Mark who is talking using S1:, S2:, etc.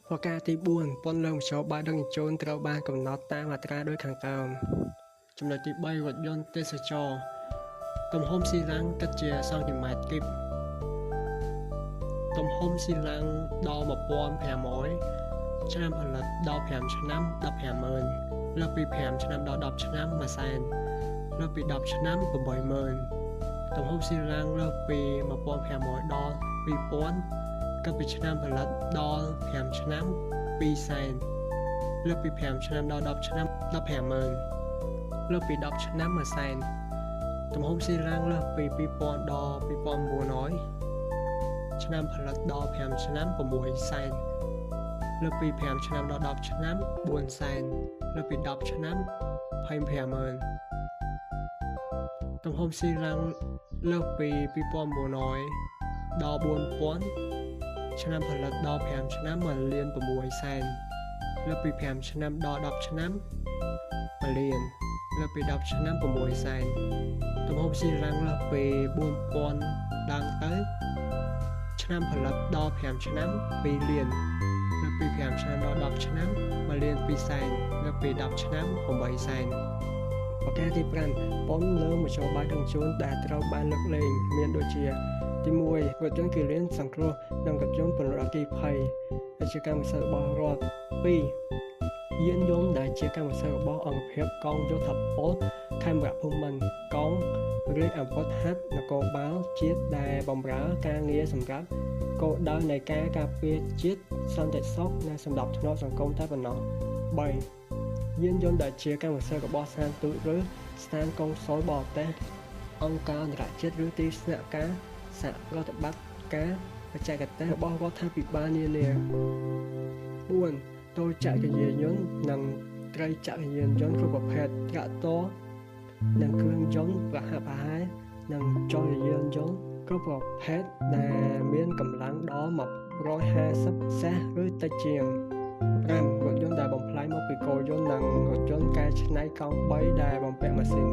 S1: ប្រការទី4ពន្ធលើមធ្យោបាយដឹកជញ្ជូនត្រូវបានកំណត់តាមអត្រាដូចខាងក្រោមចំណុចទី3រថយន្តទេសចរណ៍ទំហំស៊ីឡាំងគិតជាសង់ទីម៉ែត្រគីបទំហំស៊ីឡាំងដល់1500ឆ្នាំផលិតដល់5ឆ្នាំ150,000លើសពី5ឆ្នាំដល់10ឆ្នាំ1សែនលើសពី10ឆ្នាំ80000ទំហំស៊ីឡាំងលើសពី1500ដល់2000គិតពីឆ្នាំផលិតដល់5ឆ្នាំ2សែនលើសពី5ឆ្នាំដល់10ឆ្នាំ150,000លើសពី10ឆ្នាំ1សែនទំហំស៊ីឡាំងលើសពី2000ដល់2900ឆ្នាំផលិតដល់5ឆ្នាំ6សែនលើសពី5ឆ្នាំដល់10ឆ្នាំ4សែនលើសពី10ឆ្នាំ250,000ទំហំស៊ីឡាំងលើសពី2900ដល់4000ឆ្នាំផលិតដល់5ឆ្នាំ1លាន6សែនលើសពី5ឆ្នាំដល់10ឆ្នាំ1លានលើសពី10ឆ្នាំ6សែនទំហំស៊ីឡាំងលើសពី4000ឡើងទៅឆ្នាំផលិតដល់5ឆ្នាំ2លានលើសពី5ឆ្នាំដល់10ឆ្នាំ1លាន2សែនលើសពី10ឆ្នាំ8សែនប្រការទី5ពន្ធលើមធ្យោបាយដឹកជញ្ជូនដែលត្រូវបានលើកលែងមានដូចជាទី1រថយន្តគីលៀនសង្គ្រោះនិងរថយន្តពន្លត់អគ្គីភ័យដែលជាកម្មសិទ្ធិរបស់រដ្ឋ2យានយន្តដែលជាកម្មសិទ្ធិរបស់អង្គភាពកងយោធពលខេមរភូមិន្ទកងរាជអាវុធហត្ថនគរបាលជាតិដែលបម្រើការងារសម្រាប់គោលដៅនៃការការពារជាតិសន្តិសុខនិងសណ្ដាប់ធ្នាប់សង្គមតែប៉ុណ្ណោះ3យានយន្តដែលជាកម្មសិទ្ធិរបស់ស្ថានទូតឬស្ថានកុងស៊ុលបរទេសអង្គការអន្តរជាតិឬទីស្នាក់ការសហប្រតិបត្តិការបច្ចេកទេសរបស់រដ្ឋាភិបាលនានា4ទោចក្រយានយន្តនិងត្រីចក្រយានយន្តគ្រប់ប្រភេទត្រាក់ទ័រនិងគ្រឿងយន្តប្រហាក់ប្រហែលនិងចលយានយន្តគ្រប់ប្រភេទដែលមានកម្លាំងដល់150សេះឬតិចជាង5រថយន្តដែលបំផ្លែងមកពីគោយន្តនិងរថយន្តកែច្នៃកង់3ដែលបំពាក់ម៉ាស៊ីន